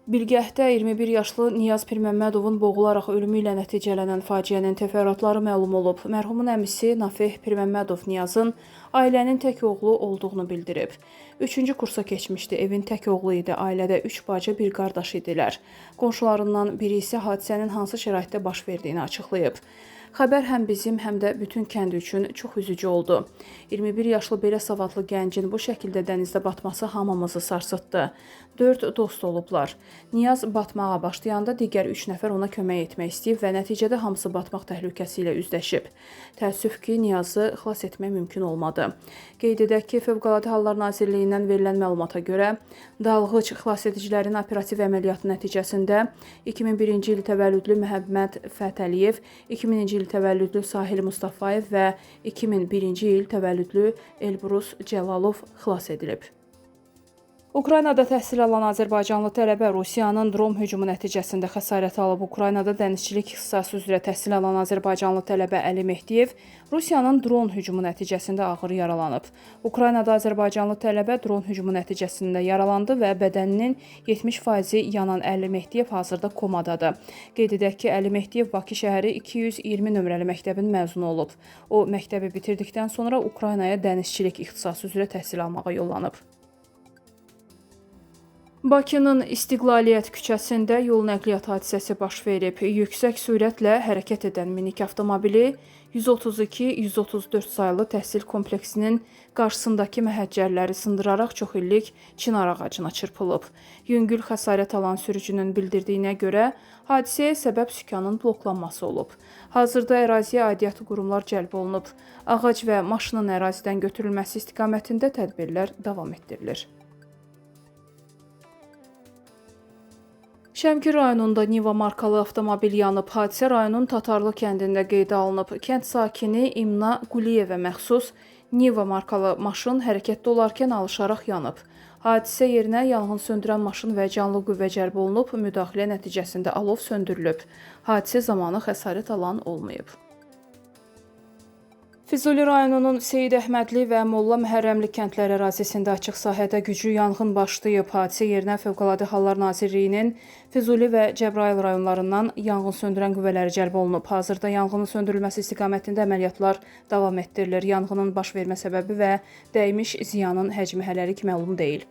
Bilgəhdə 21 yaşlı Niyaz Pirməmmədovun boğularaq ölümü ilə nəticələnən faciənin təfərrüatları məlum olub. Mərhumun əmisi Nafeh Pirməmmədov Niyazın ailənin tək oğlu olduğunu bildirib. 3-cü kursa keçmişdi, evin tək oğlu idi. Ailədə 3 bacı, bir qardaş idilər. Qonşularından biri isə hadisənin hansı şəraitdə baş verdiyini açıqlayıb. Xəbər həm bizim, həm də bütün kənd üçün çox üzücü oldu. 21 yaşlı belə savadlı gəncin bu şəkildə dənizdə batması hamımızı sarsıtdı. 4 dost olublar. Niyaz batmağa başlayanda digər 3 nəfər ona kömək etmək istəyib və nəticədə hamısı batmaq təhlükəsi ilə üzləşib. Təəssüf ki, Niyazı xilas etmək mümkün olmadı. Qeyd edək ki, Fövqəladə Hallar Nazirliyindən verilən məlumata görə dalğıc xilasedicilərin operativ əməliyyatı nəticəsində 2001-ci il təvəllüdlü Məhəmməd Fətəliyev, 2000-ci il təvəllüdlü Sahil Mustafayev və 2001-ci il təvəllüdlü Elbrus Cəlalov xilas edilib. Ukraynada təhsil alan Azərbaycanlı tələbə Rusiyanın dron hücumu nəticəsində xəsarət alıb. Ukraynada dənizçilik ixtisası üzrə təhsil alan Azərbaycanlı tələbə Əli Mehdiyev Rusiyanın dron hücumu nəticəsində ağır yaralanıb. Ukraynada Azərbaycanlı tələbə dron hücumu nəticəsində yaralandı və bədəninin 70%-i yanan Əli Mehdiyev hazırda komadadır. Qeyd edək ki, Əli Mehdiyev Bakı şəhəri 220 nömrəli məktəbin məzunu olub. O, məktəbi bitirdikdən sonra Ukraynaya dənizçilik ixtisası üzrə təhsil almağa yollanıb. Bakının İstiqlaliyyət küçəsində yol nəqliyyat hadisəsi baş verib. Yüksək sürətlə hərəkət edən minik avtomobili 132-134 sayılı təhsil kompleksinin qarşısındakı məhəccərləri sındıraraq çox illik çinar ağacına çırpılıb. Yüngül xəsarət alan sürücünün bildirdiyinə görə hadisəyə səbəb sükanın bloklanması olub. Hazırda əraziyə aidiyyatı qurumlar cəlb olunub. Ağac və maşının ərazidən götürülməsi istiqamətində tədbirlər davam etdirilir. Şəmkir rayonunda Niva markalı avtomobil yanıb. Hadisə rayonun Tatarlı kəndində qeydə alınıb. Kənd sakini İmna Quliyevə məxsus Niva markalı maşın hərəkətdə olarkən alışaraq yanıb. Hadisə yerinə yanğın söndürən maşın və canlı qüvvə cəlb olunub. Müdaxilə nəticəsində alov söndürülüb. Hadisə zamanı xəsarət alan olmayıb. Füzuli rayonunun Seyid Əhmədli və Molla Məhərrəmli kəndləri ərazisində açıq sahədə güclü yanğın başlayıb. Hadisə yerinə Fövqəladə Hallar Nazirliyinin Füzuli və Cəbrayıl rayonlarından yanğın söndürən qüvvələri cəlb olunub. Hazırda yanğının söndürülməsi istiqamətində əməliyyatlar davam etdirilir. Yanğının baş vermə səbəbi və dəymiş ziyanın həcmi hələlik məlum deyil.